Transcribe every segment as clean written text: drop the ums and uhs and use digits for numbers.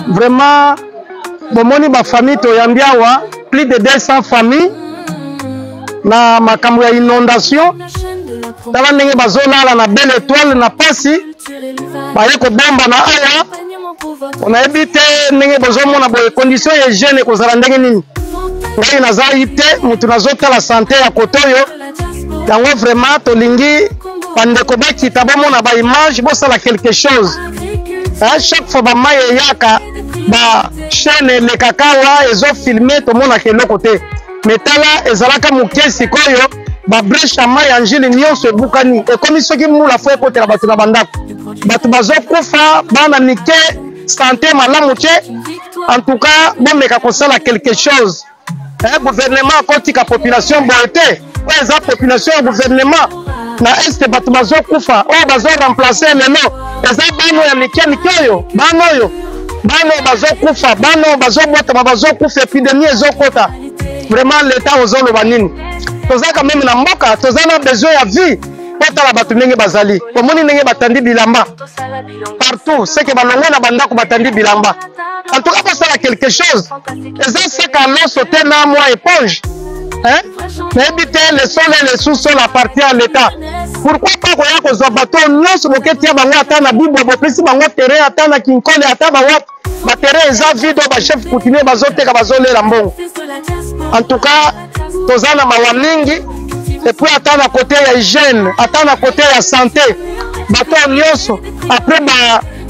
Vraiment bomoni bafamille toyambi awa, plus de 200 familles na makambo ya inondation. Tala ndenge bazolala na Belle Étoile na pasi, baye kobomba na awa. Onayebi te ndenge bozomona boye, condition ya hygiène ekozala ndenge nini? Ngai nazali te motu nazotala sante ya kote oyo. Yango vraiment tolingi bandeko bakita, bomona baimage, bosala quelque chose. Chaque fois bamai eyaka, bachaîne elekaka awa, ezofilme, tomonaka eloko te. Me tala, ezalaka moke, sikoyo babrèche ya mai ya Njili nyonso ebukani, ekomi soki mbula fo ekotela bato na bandako, bato bazokufa, bana mike, sante malamu te. En tout cas bomeka kosala quelque chose. Gouvernement akotika population boye te. Oyo eza population ya gouvernement. Na este bato bazokufa, oyo bazoremplace lelo eza bana ya mike mike oyo, bana oyo, bana oyo bazokufa, bana oyo bazobotama bazokufa, épidémie ezokota. Vraiment, l'État ozoloba nini? Toza quand même na mboka, toza na besoin ya vie. Otala bato ndenge bazali, omoni ndenge batandi bilamba partout, seke balongwe na bandako, batandi bilamba. En tout cas basala quelque chose. Eza seka loso te na mwa éponge, hein? Nayebi te, le sol et le sous-sol appartient à l'État. Pourquoi pas koya kozwa bato nyonso, boketia bango ata na Bibwa, bopesi bango terrain ata na Kinkole, ata bawapi, baterrain eza vide oyo bachef coutumier bazoteka, bazolela mbongo. En tout cas toza na mawa mingi. Et puis ata na côté ya hygiène, ata na côté ya santé, bato oyo nyonso après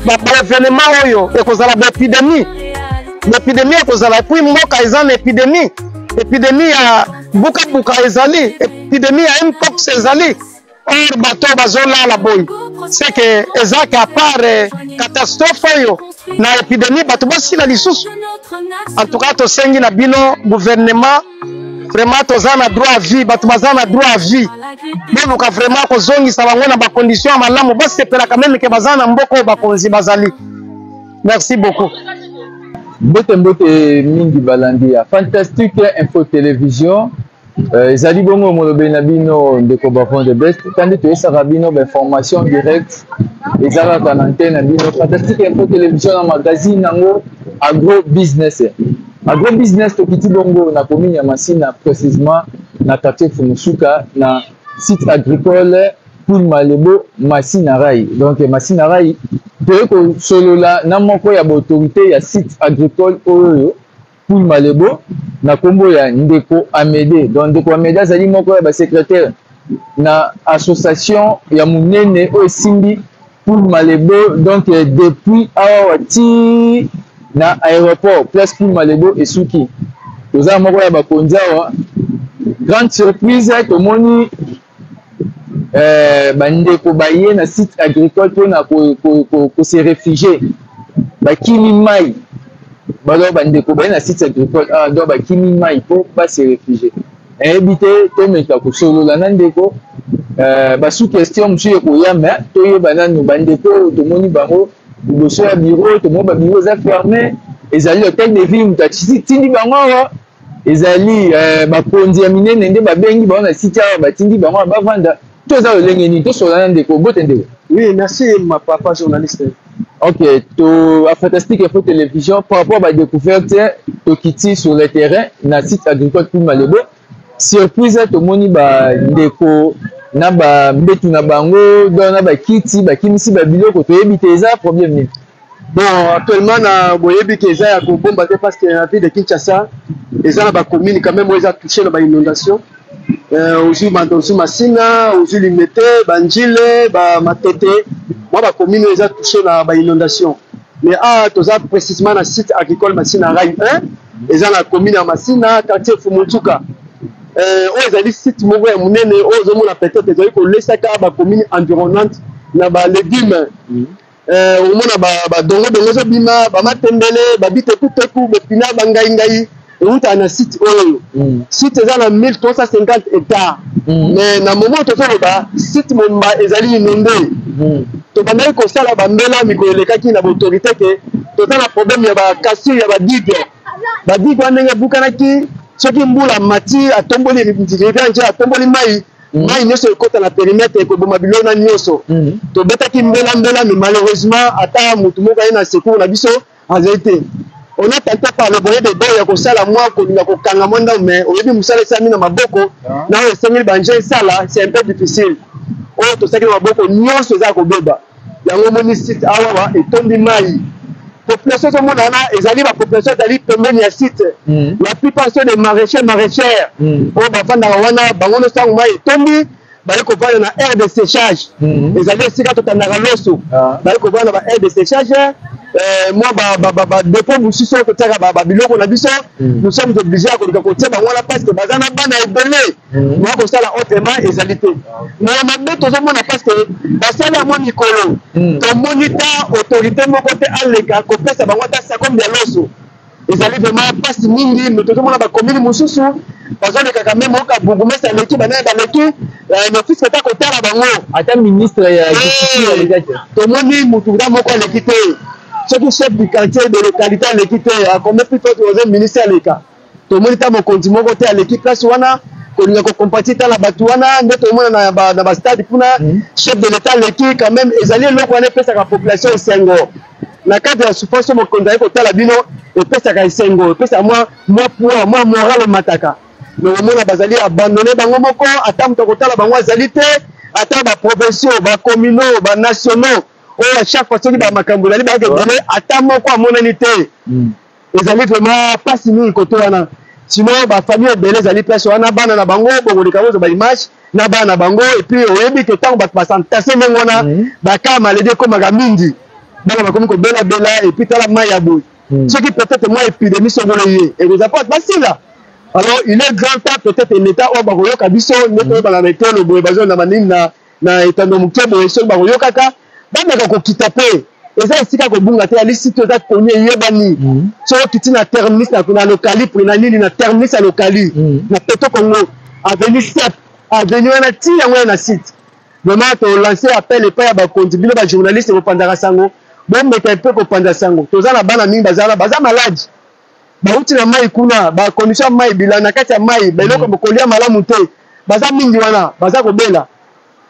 baévénement oyo ekozala baépidémie, baépidémie ekozala. Et puis mboka eza na épidémie, épidémie ya bukabuka ezali, épidémie ya mpox ezali. Or bato bazolala boye, c'est que eza ke à part catastrophe oyo na épidémie, bato basila lisusu. En tout cas tosengi na bino gouvernement, vraiment toza na droit à vie, bato baza na droit à vie. Boluka vraiment kozongisa bango na bacondition ya malamu, basepelaka même ke baza na mboka oyo bakonzi bazali. Merci beaucoup. Mbote, mbote mingi balandi ya Fantastique Info Télévision. Ezali bongo molobeli na bino, ndeko Bavon de Best. Kandi toyesaka bino bainformation direct, eza kaka na antenne na bino Fantastique Info Télévision, na magazine yango Agro Business. Agro Business, tokiti bongo na commune ya Masina, précisement na quartier Fumusuka, na site agricole Poul Malebo Masina Rai. Donc Masina Rai, toye kosolola na moko ya baautorité ya site agricole oyo Poul Malebo, na nkombo ya ndeko Amede. Donc ndeko Amede azali moko ya basecrétaire na association ya monene oyo esimbi Poul Malebo, donc depuis awa ti na aéroport, place Poul Malebo esuki. Toza moko ya bakonzi awa. Grande surprise, tomoni bandeko baye na site agricole mpona kose réfugier, bakimi mai. Bazo bandeko baye na site agricole ah, donc bakimi mai mpo base réfugier. Nayebi te, tomeka kosolola na ndeko, basu question mosusu ekoya, me toyeba nanu bandeko oyo tomoni bango liboso ya bureau. Tomoni babureau eza fermé, ezali hôtel de ville moto atindi bango awa, ezali bakonzi ya minene nde babengi bango na site awa, batindi bango awa bavanda, to eza lolenge nini? Tosolola na ndeko. Bote, ndeko. Oui, merci, ma papa journaliste. Ok, to à Fantastique Info Télévision, par rapport à la découverte, tokiti sur le terrain na site agricole Poul Malebo. Surprise, tomoni ba ndeko na ba mbetu na bango, donc na ba kiti, ba kimisi ba biloko, toyebi te eza problème nini. Bon, actuellement na boyebi ke eza ya kobomba te, parce que na ville de Kinshasa eza na bacommune quand même oyo eza touché na bainondation. Ozwi ozwi Masina, ozwi Limete, Banjile, Bamatete, mwa bacommune oyo eza touché na bainondation. Mais awa toza précisément na site agricole Masina Rai 1, eza na commune ya Masina, quartier Fumutsuka. Oyo ezali site moko ya monene oyo ozomona, peut-être ezali kolesaka bacommune environnante na balégume. Omona badongodongo ezobima, bamatembele, babitekuteku, bopina, bangaingai eutaka na site oyo. Site eza na 1350 hectares, mais na moment tozoloba, site momba ezali inondé. Tobandaki kosala bambela mikolo elekaki na baautorité ke toza na problème ya bacassure ya badigue. Badigue wana ndenge ebukanaki, soki mbula mati, atomboli rivière Njili, atomboli mai. Mai nyonso ekota na périmètre, ekoboma bilona nyonso. Tobetaki mbela mbela, mais malheureusement ata motu moko aye na secours na biso azali te. On a tenté par le moyen de bord ya kosala mwa kolinga kokanga mwa ndambo, mais oyebi mosala esalami na maboko na oyo esengeli baengins esala, c'est un peu difficile. Oyo tosalaki na maboko nyonso eza ya kobeba. Yango omoni site awa etondi mai. Population ozomona wana ezali bapopulation ezali pembeni ya site. La plupart sont des maraîchers, maraîchères oyo bafandaka wana. Bango nyonso, ntango mai etondi, baye kovanda na aire de séchage. Ezali esika totandaka loso. Baye kovanda na ba aire de séchage, mwa badépôt mosusu oyo totiaka babiloko na biso. Nous sommes obligés ya koluka kotia bango wana parce que baza na bana ebele. Mwa kosala autrement ezali te. Na ya mabe tozomona, parce que basali yango mikolo, tomoni ta autorité moko te aleka kopesa bango ata sakombe ya loso. Ezali vraiment mpasi mingi. Me tozomona bacommune mosusu bazolekaka, même oka bourgmestre aleki, banani baleki, nofisi ata kotala bango. Ata ministre ya agriculture aleka te. Tomoni mutu nga moko aleki te. Soki chef du quartier, de localité aleki te, akomi plus fort oza ministre aleka. Tomoni ta mokonzi moko te aleki place wana kolinga kocompatir. Tala bato wana nde tomona na bastade kuna, chef de l'État aleki quand même. Ezali eloko wana epesaka population esengo na cadre ya souffrance. Mokonzi aye kotala bino, epesaka esengo, epesaka mwa poids, mwa moral emataka. Mais omona bazali abandonné bango moko, ata moto akotala bango azali te, ata baprovinciaux, bacommunaux, banationaux oyo à chaque fois soki bamakambo ezali bayaka ebele, ata moko amonani te. Ezali vraiment mpasi mingi kote wana. Sinon bafamille ebele ezali place wana, bana na bango bokoleka bozwa baimage na bana na bango. Et puis oyebi ke ntango bato bas'entasser ndenge wana, baka maladie ekomaka mingi, bana bakomi kobelabela. Et puis tala mai ya boye, soki peut-être mwa épidémie songolo ye ekozala po bato basila. Alors il est grand temps peut-être l'État oyo bakoyoka biso nde toyebana na etolo boye, bazolanda manini na etando moke boye, soki bakoyokaka, bameka kokita mpe. Eza esika kobunga te, ali site eza koni, eyebani. Soki okiti na terminus na Locali, na nini, na terminus ya Locali, na Peto Congo, avenue 7, avenue wana ti yango ya na site. Vraiment tolance appel epai ya bakonzi. Bino bajournaliste bopanzaka sango, bomeka mpe kopanza sango. Toza na bana mingi bazala baza malade, bauti na mai kuna, bacondition ya mai, bilanga na kati ya mai, biloko kolia malamu te. Baza mingi wana, baza kobela.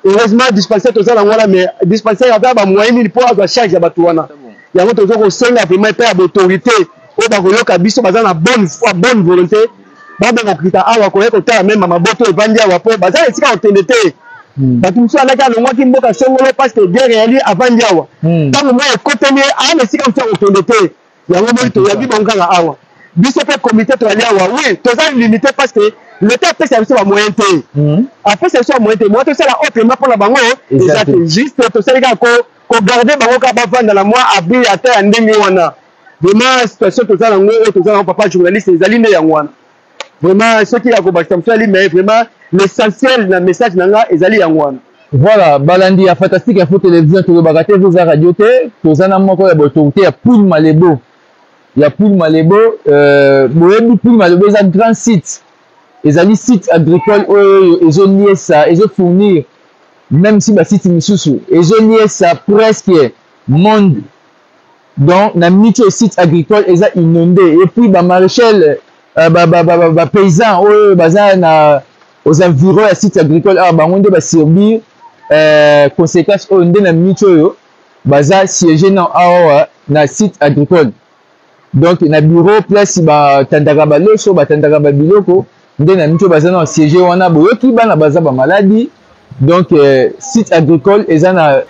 Heureusement dispensaire toza nango wana, mais dispensaire aza bamoyen nini mpo azwa charge ya bato wana? Yango toza kosenga vraiment epai ya baautorité oyo bakoyoka biso, baza na bonne foi, bonne volonté, babenga kokita awa koya kotala même maboto evandi awa, mpo baza esika kokende te. Bato mosusu alaki alongwaki mboka songolo parce que guerre eyali, avandi awa. Ntango mai ekoteli ye, aya na esika mosusu ya kokende te. Yango moi toyambi bango kaka awa. Biso mpe comité toyali awa, oui, toza limité parce que l'État apesa biso bamoyen te, apesa biso bamoyen te. Mwa tosala autrement mpona bango eza te. Juste tosali kaka kogarder bango kaka bavanda na mwa abri ata ya ndenge wana. Vraiment situation toza nango, oyo toza nango, papa journaliste, ezali nde yango wana. Vraiment soki ya kobakisa mosu ali, mais vraiment l'essentiel na message na nga ezali yango wana. Voilà, balandi ya Fantastique Info Télévision, tolobaka te, eza radio te. Toza na moko ya baautorité ya Pool Malebo, ya Pool Malebo. Boyebi Pool Malebo eza grand site, ezali site agricole oyo ezoliesa, ezofournir, même si basite misusu, ezoliesa presque monde. Donc na miniti oyo site agricole eza inondé et puis bamaraîchers, bapaysan oyo baza na aux environs ya site agricole awa, bango nde basubir conséquence oyo. Nde na miniti oyo baza siège na awa na site agricole, donc na bureau place batandaka baloso, batandaka babiloko, nde na miniti oyo baza na siège wana. Boyoki bana baza bamaladi. Donc site agricole eza na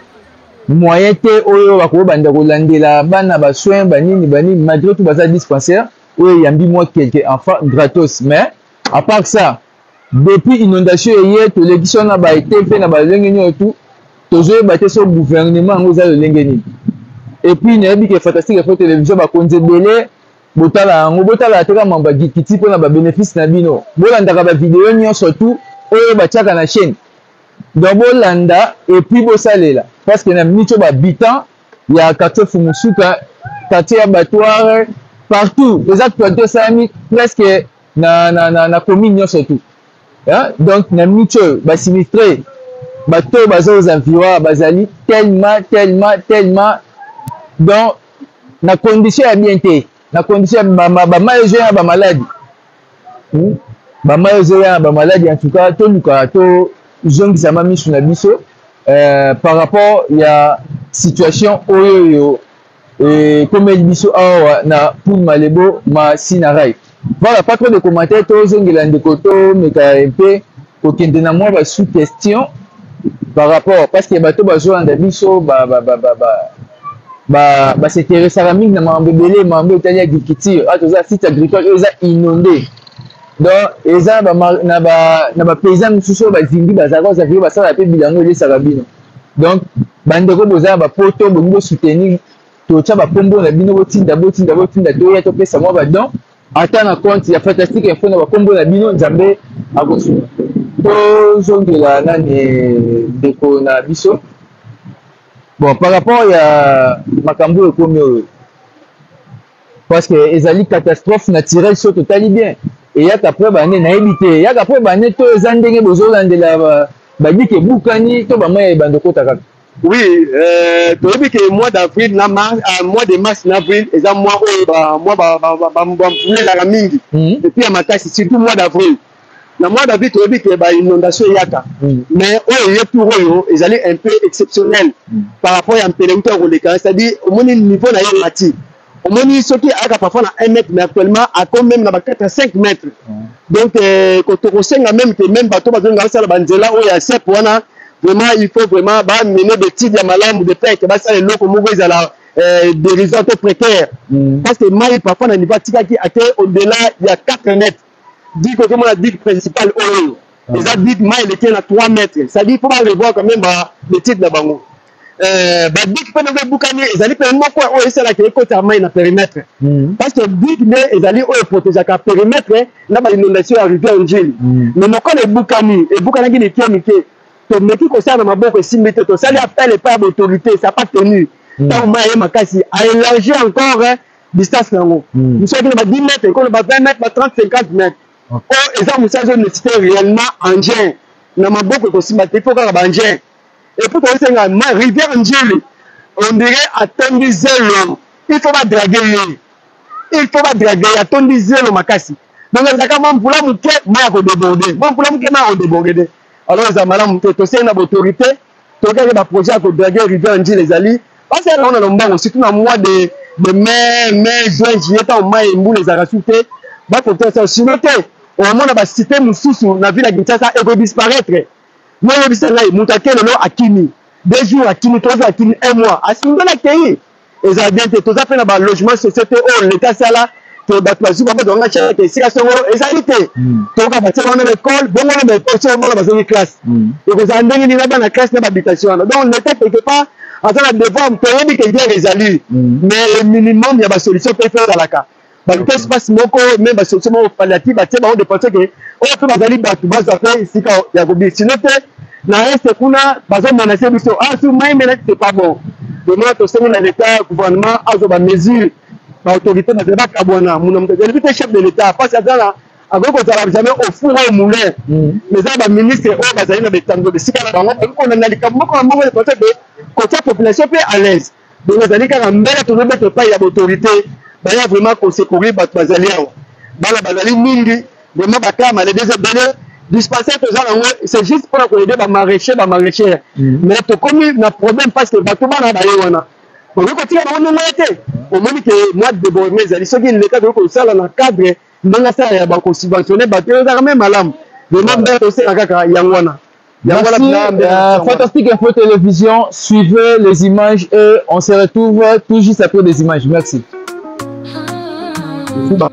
moyen te oyo bakobanda kolandela bana, basoin, banini banini. Malgré tout baza dispensaire oyo eyambi mwa quelques enfants gratos. Mais à part ça, depuis inondation eye, tolekisi wana baete mpe na balolenge nyonso tu, tozoyeba te so gouvernement yango eza lolenge nini. Et puis nayebi ke Fantastique Info Télévision, bakonzi ebele botala yango, botala te kaka mambo ya gikiti mpona babénéfice na bino. Bolandaka bavideo nyonso tu oyo batiaka na chaîne. Donc bolanda et puis bosalela, parce que na miniti oyo bahabitant ya quartier Fumusuka, quartier ya Batoire, partout eza actualité esalami presque na commune nyonso tu, hein? Donc na miniti oyo basinistré, bato oyo baza aux environs, bazali tellement, tellement, tellement donc na condition ya bien te, na condition ya bamai ezoya na bamaladi, bamai ezoya na bamaladi. En tout cas toluka to Tozongisa ma misu na biso par rapport ya situation oyo oyo ekomeli biso awa na Pool Malebo Masina Rai. Voilà, pas trop de commentaires, tozongela ndeko, tomeka mpe kokende na mwa ba sous question par rapport, parce que bato bazolanda biso ba ba ba ba ba ba basinteresaka mingi na makambo ebele, makambo etali agriculture. Awa toza site agricole oyo eza inondé, donc eza na bapaysan mosusu oyo bazindi bazalaka kozala basalaka mpe bilango elesaka bino. Donc bandeko boza na bapoto, bolingi bosoutenir, totya bakombo na bino, botinda, botinda, botinda, toya topesa mwa badon ata na compte ya Fantastique Info na bakombo na bino. Nzambe akosunga. Tozongela nani, ndeko na biso. Bon, par rapport ya makambo oyo ekomi oyo, parce que ezali catastrophe naturelle, so totali bien, eyaka après bane, nayebi te, eyaka après bane to eza ndenge bozolandela badike ebukani to bamai ebanda okota kaka? Oui, toyebi ke mois d'avril na mars, mois de mars na avril eza mois oyo mwa bamvula ezalaka mingi et puis ya makasi, surtout mois d'avril. Na mois d'avril, toyebi ke bainondation eyaka, mais oyo ye tour oyo ezali un peu exceptionnel par rapport ya mpele uta koleka. C'est-à-dire, omoni niveau na ye mati, omoni soki ayaka parfois na 1 mètre, mais actuellement akomi même na ba 4 à 5 mètres. Donc tokosenga même ke même bato bazolinga basala banzela oyo ya sep wana, vraiment il faut vraiment bamene d'étude ya malamu de près, ke basala eloko moko ezala dérisoire to précaire, parce que mai parfois na niveau atikaki ake au-delà ya 4 mètres. Digue, ozomona digue principale oyo eza digue, mai eleki na 3 mètres. C'est-à-dire, faut barevoir quand même baétude na bango. Badigue mpe ndenge ebukani ezali mpe moko oyo esalaka ekota mai na périmètre, parce que digue nde ezali oyo eprotégeaka périmètre na bainondation ya rivière Njili. Mais mokolo ebukani, ebukanaki mike mike, tomeki kosala na maboko, esimbi te. Tosali appel epai ya baautorité, ça pas tenu. Ntango mai aye makasi, aélargi encore distance nango, mosu akende ba 10 mètres, ekolo ba 20 mètres, ba 30, 50 mètres. Oyo eza mosala ezo nécessité réellement engin na maboko, ekosimba te, il faut kaka baengin. Et puis tokosenga, rivière Njili, on dirait atondi zelo, il faut badraguer ye, il faut badraguer ye, atondi zelo makasi. Donc ezalaka mwa mvula moke, mai ya kodéborde, mwa mvula moke, mai ya kodéborde. Alors eza malamu te. Tosengi na baautorité, tokaki baprojet ya kodraguer rivière Njili, ezali basala yango na lombango, surtout na mois de mai, juin, juillet, ntango mai mbula ezalaka su te, baprofite asala. Sinon te, omona bacité mosusu na ville ya Kinshasa ekodisparaître. Mo oyebisa ngai, moto ake lelo, akimi 2 jours, akimi 3 jours, akimi un mois, asundoli, akei, ezala bien te. Toza mpe na balogement société oyo leta asala ke bato bazwi bango, bazwanga tiaka esika songolo, ezali te. Toyoka batia bango na baekole bongo, na baekole soki bana bazongi classe, ekozala ndenge nini na bana classe na bahabitation wana? Donc leta quelque part aza na devoir. Toyebi ke guerre ezali, mais le minimum ya basolution mpe fe ezalaka baluka espace moko, même basolution moko palliative, batie bango de pensé ke oyo mpe bazali bato, bazwa mpe esika ya kobima. Sinon te, na este kuna bazomenace biso, ah su mai mena, c'est pas bon. Vraiment tosengi na l'état, gouvernement azwa bamesure, baautorité bazali bakabwana, muna moto azali te chef de l'état, parce aza na akoki kozala jamais au four au moulin, mais eza baministre oyo bazali na betando bisika na bango, bakoki kolanda likambo moko na moko, parce que kotia population mpe à l'aise. Donc ezali kaka mbele tozobeta epai ya baautorité, baya vraiment kosecourir bato bazali awa. Bana bazali mingi, vraiment bacas maladies ebele. Dispensaire toza nango, c'est juste mpona koaider bamaraîcher, bamaraîchère, mais tokomi na problème parce que bato bana baye wana, bakoki kotika bango ndenge te. Omoni ke mwa débordement ezali. Soki leta akoki kosala na cadre ndenge asala ya bakosubventionne bato, ezalaka me malamu. Vraiment mbele tosala kaka yango wana. Merci. Fantastique Info Télévision, suivez les images et on se retrouve tout juste après des images. Merci. Merci.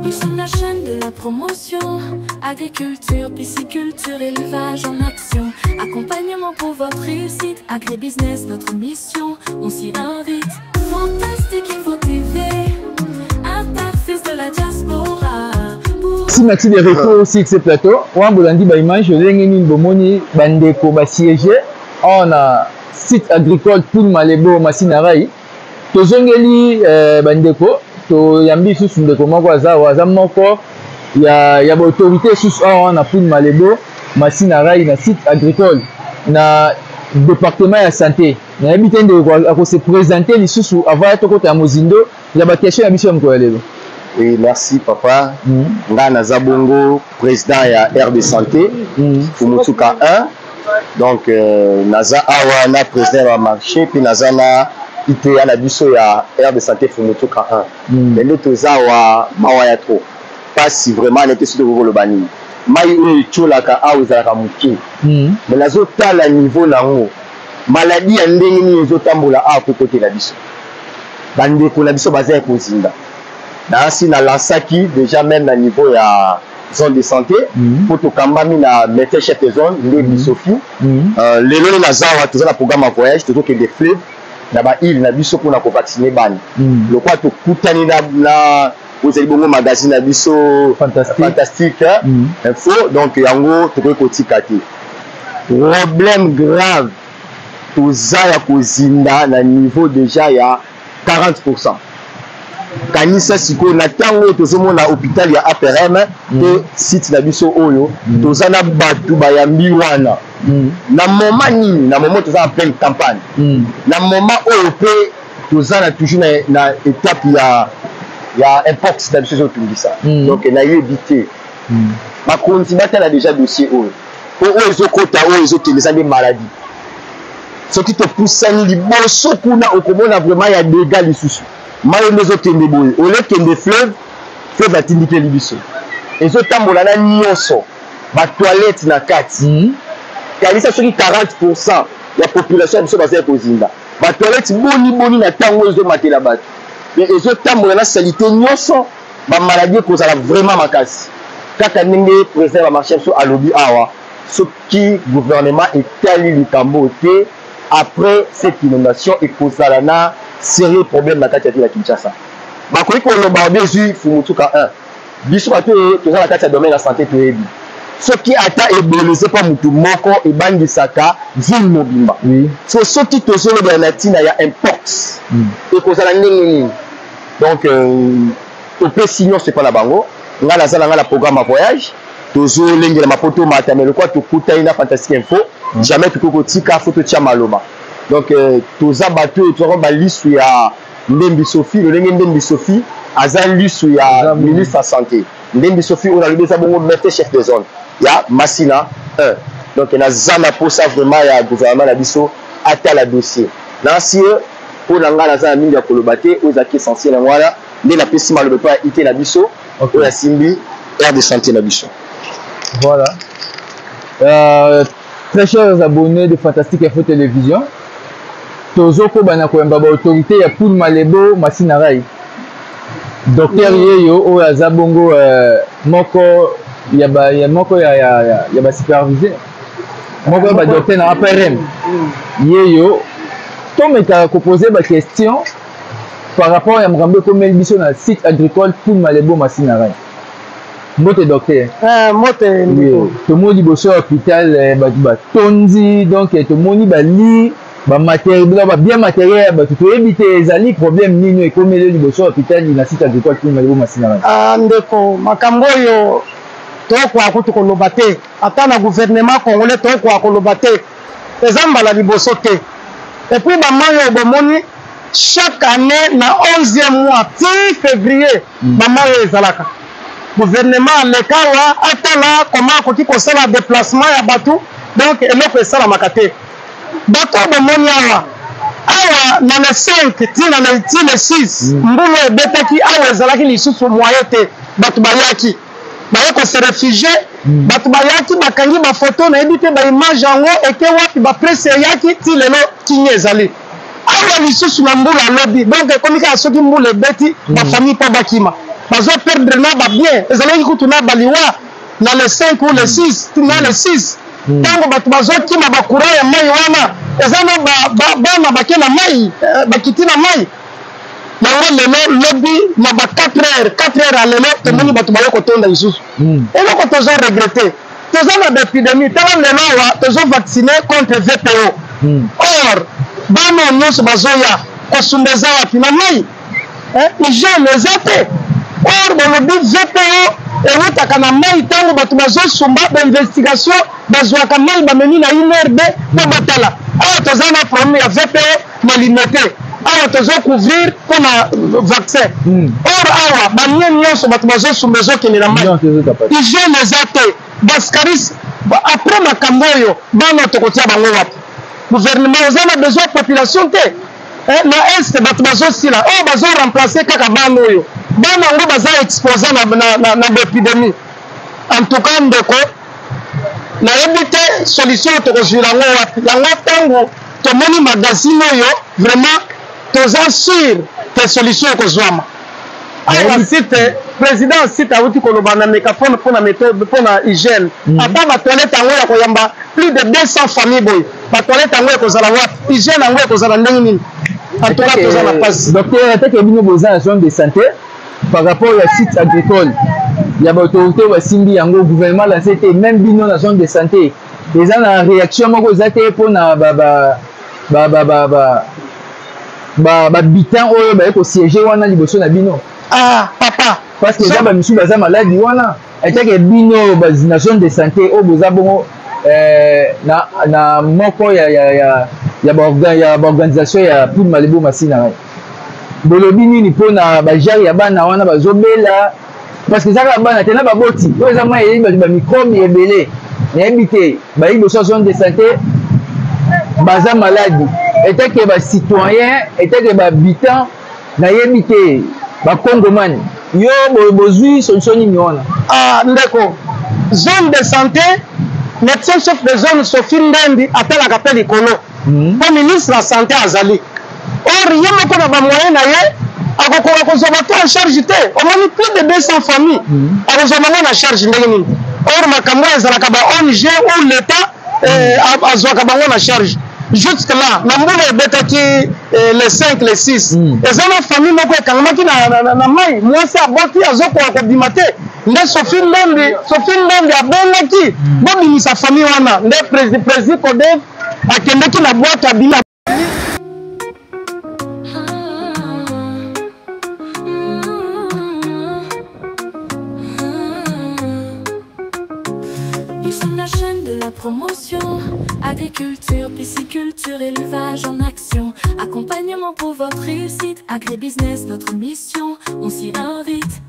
Nous sommes la chaîne de la promotion. Agriculture, pisciculture, élevage en action. Accompagnement pour votre réussite. Agribusiness, notre mission. On s'y invite. Fantastique Info TV. Interface de la diaspora. Pour Si Maxi de retour sur ce plateau, wana bolandi baimage lolenge nini bomoni bandeko basiége awa na site agricole Poul Malebo Masina Rai. Tozongeli bandeko, toyambi lisusu ndeko moko aza awa, aza moko ya baautorité lisusu awa na Poul Malebo Masina Rai na site agricole na département ya santé. Nayebi te ndeko akose présenter lisusu avant ya tokota ya mozindo ya baquestion ya biso ya mokolo ya lelo. Oui, merci papa. Nga naza bongo président ya aire de santé Fumutuka 1. Donc naza awa na président ya marché puis naza na ITA na biso ya aire de santé Fumutuka 1. Mais nde toza awa, mawa ya trop. Pasi vraiment, nete soki tokoki koloba nini. Mai oyo etiolaka awa ezalaka moke. Mais nazotala niveau nango. Maladie ya ndenge nini ezotambola awa po ekotela biso. Bandeko na biso baza ya kozinda. Nasi na lansaki déjà même na niveau ya zone de santé po tokambami na médecin chef de zone nde Bisofi. Lelo nde naza awa, toza na programme ya voyage, tozokende fleuve na ba île na biso mpona kovacciner bana. Lokola tokutani na ozali bongo magazine na biso Fantastique. Fantastique Info, donc yango tokoki kotika te. Problème grave, toza ya kozinda na niveau déjà ya 40%. Kanisa sikoyo na ntango oyo tozomona hôpital ya APRM te, site na biso oyo toza na bato bayambi wana na moment nini? Na moment toza na pleine campagne, na moment oyo mpe toza na toujours na étape ya mpox na biso ezotungisa. Donc nayebi te, bakonzi batala déjà dossier oyo, po oyo ezokota, oyo ezokende, eza nde maladie. Soki topusani liboso kuna, okomona vraiment ya dégâts lisusu. Mai nde ezokende boye, olekende fleuve, fleuve atindikeli biso, ezotambola na nyonso, batoilette na kati. Kanisa soki 40% ya population ya biso baza ya kozinda, batoilette boni boni na ntango oyo ezomatela bato, mais ezotambola na saleté nyonso, bamaladie ekozala vraiment makasi. Kaka ndenge président ya bamarché biso alobi awa, soki gouvernement etali likambo te, après cette inondation ekozala na sérieux problème na kati ya ville ya Kinshasa. Bakoki koloba obi ezwi Fumutuka 1, biso bato oyo toza na kati ya domaine ya santé toyebi, soki ata eboleze mpa motu moko, ebangisaka ville mobimba. So soki tozolobela na ntina ya mpox, ekozala ndenge nini? Donc topesi nyonso epa na bango. Ngai naza na ngai na programme ya voyage, tozolengela mapoto mata, mais lokola tokutani na Fantastique Info, jamais tokoki kotika, fo totia maloba. Donc toza bato oyo tozaka balisu ya Ndembi Sophie, lolenge Ndembi Sophie aza lisu ya ministre ya santé. Ndembi Sophie oyo nalobi eza bongo médecin chef de zone ya Masina 1. Donc naza na posa vraiment ya gouvernement na biso atala dossier. Nasi mpo na ngai naza na mingi ya koloba te, oyo ezalaki essentiel yango wana nde napesi maloba epai ya IT na biso oyo asimbi aire de santé na biso. Voilà. Très chers abonnés de Fantastique Info Télévision, tozokoba na koyamba baautorité ya Poul Malebo Masina Rai. Docteur Yeyo oyo aza bongo moko ya ba ya moko ya ba superviseur, moko ya ba docteur na APRM. Yeyo tomekaka kopose ba question par rapport ya makambo ekomeli biso na site agricole Poul Malebo Masina Rai. Mbote docteur. Mbote ndeko. Tomoni liboso ya hôpital bato batondi, donc tomoni bali bamatériel, biloko babien matériel ya bato, toyebi te ezali problème nini ekomeli liboso ya hôpital na site agricole Poul Malebo Masina Rai. Ah, ndeko, makambo oyo tokoka kutu koloba te, ata na gouvernement congolais tokoka koloba te, eza mbala liboso te. Et puis bamai oyo bomoni, chaque année na 11e mois ti février, bamai oyo ezalaka. Gouvernement aleka awa, atala koma akoki kosala déplacement ya bato, donc eloko esalamaka te. Bato oyo bomoni awa awa, na le 5 ti na le ti le 6, mbula ebetaki awa, ezalaki lisusu moyen te. Bato bayaki, baye kose réfugier. Bato bayaki, bakangi bafoto, nayebi te baimage yango eke wapi. Bapresse eyaki, ti lelo kingi ezali awa lisusu na mbula alobi. Donc ekomi kaka soki mbula ebeti, bafamille mpo bakima, bazoperdre na babien, ezalaki kutu na baliwa na le 5 ou le 6, na le 6, ntango bato bazokima bacourant ya mai wana, eza na bana bake na mai, bakiti na mai yango. Lelo lobi na ba 4 heures, 4 heures ya lelo, tomoni bato baye kotonda lisusu. Eloko tozo regretter, toza na baépidémie. Tala lelo awa tozo vacciner contre VPO, or bana nyonso bazoya kosumba eza wapi? Na mai. Hygiène eza te, or bolobi VPO ewutaka na mai. Ntango bato bazosumba, bainvestigation bazwaka mai, bamemi na INRB mpo batala. Awa toza na problème ya VPO na Limete. Awa tozo couvrir mpona vaccin. Or awa banie nyonso bato bazosumba ezokende na mai, hygiène eza te, bascaris. Après makambo oyo, bana tokotia bango wapi? Gouvernement oza na besoin population te. Na Est bato bazosila, oyo bazoremplace kaka bana oyo, bana yango baza expose na baépidémie. En tout cas ndeko, nayebi te solution tokozwila yango wapi. Yango ntango tomoni magazine oyo, vraiment toza sûr ke solution ekozwama. Awa site, président site awuti koloba na mégaphone mpona méthode, mpona hygiène. Ata batoilette yango ya koyamba plus de 200 famille boye, batoilette yango ekozala wapi? Hygiène yango ekozala ndenge nini? En tout cas toza na pasi. Docteur, atake bino boza na zone de santé, par rapport ya site agricole ya baautorité basimbi yango, gouvernement lancé te, même bino na zone de santé eza na réaction moko eza te mpona bahabitant oyo baye kosiéger wana liboso na bino? Ah papa. Parce que eza bamisusu baza maladi wana. Etake bino na zone de santé oyo boza bongo na moko ya baorganisation ya Poudre Malebo Masina, bolobi nini mpona bajare ya bana wana bazobela? Parce que eza kaka bana te na baboti oyo eza mai eyebi bato bamicrobe ebele. Nayebi te, bayi liboso ya zone de santé baza maladi, etake bacitoyen, etake bahabitant, nayebi te, bakongomani yo bozwi solution nini wana? Ah ndeko, zone de santé, médecin chef de zone Sophie Ndembi atalaka mpe likolo mpo ministre ya santé azali. Or ye moko na bamoyen na ye akokoka kozwa bato en charge te. Omoni plus de 200 famille, akozwa bango na charge ndenge nini? Or makambo oyo ezalaka ba ONG ou l'État azwaka bango na charge. Jusque là, na mbula ebetaki le 5, le 6, eza na famille moko ekangamaki na mai. Mwasi aboti, azokoka kobima te. Nde Sophie Ndembi abengaki bobimisa famille wana. Nde président Codev akendeki na bwato, abimi. Nous sommes la chaîne de la promotion. Agriculture, pisciculture, élevage en action. Accompagnement pour votre réussite. Agribusiness, notre mission. On s'y invite.